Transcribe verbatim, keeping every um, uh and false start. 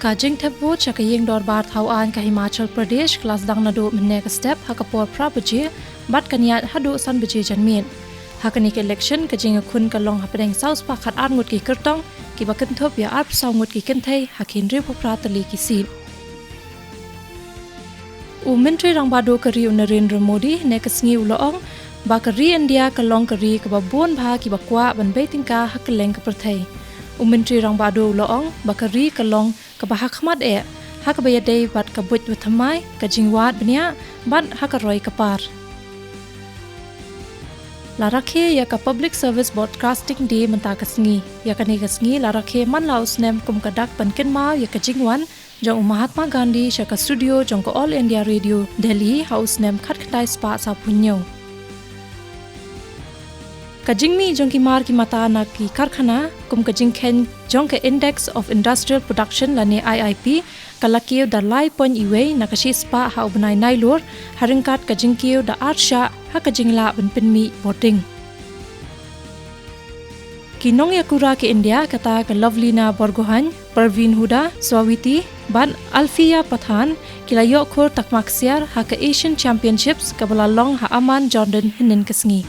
Ka jingthep vote sha ka Ïing Dorbar Thaw Aiñ ka Himachal Pradesh ka la sdang naduh mynne ka step ha ka por phra baje bad kan ïaid haduh san baje janmiet. Ha kane ka election ka jingïakhun ka long hapdeng saw spah khatar ngut ki kyrtong kiba kynthup ïa arphew saw ngut ki kynthei ha ki hynriewphew phra tylli ki seat. U Myntri Rangbah Duh ka ri u Narendra Modi ne ka sngi u la ong ba ka ri India ka long ka ri kaba bun bha kiba kwah ban bei tyngka ha kylleng ka pyrthei. U Myntri Rangbah Duh u la ong ba ka ri ka long kaba hakhmat eh ha kaba ïadei bad ka buit ba thymmai, ka jingwad bniah bad ha ka roi ka par. La rakhe ïa ka Public Service Broadcasting Day mynta ka sngi. Ïa kane ka sngi la rakhe man la u snem kum ka dak ban kynmaw ïa ka jingwan jong u Mahatma Gandhi sha ka studio jong ka All India Radio Delhi ha u snem khatkhyndai spah sawphew hynñiew. Ka jingmih jong ki mar ki mata na ki karkhana kum ka jingkheiñ jong ka Index of Industrial Production lane I I P ka la kiew da lai point iwei na ka shispah ha u bnai Nailur, ha ryngkat ka jingkiew da ar shah ha ka jinglah ban pynmih bording. Ki nongïakura ka India kata ka Lovlina Borgohain, Parveen Hooda, Swawiti bad Alfiya Pathan ki la ïoh khur takma ksiar ha ka Asian Championships kaba la long ha Amman, Jordan hynnin ka sngi.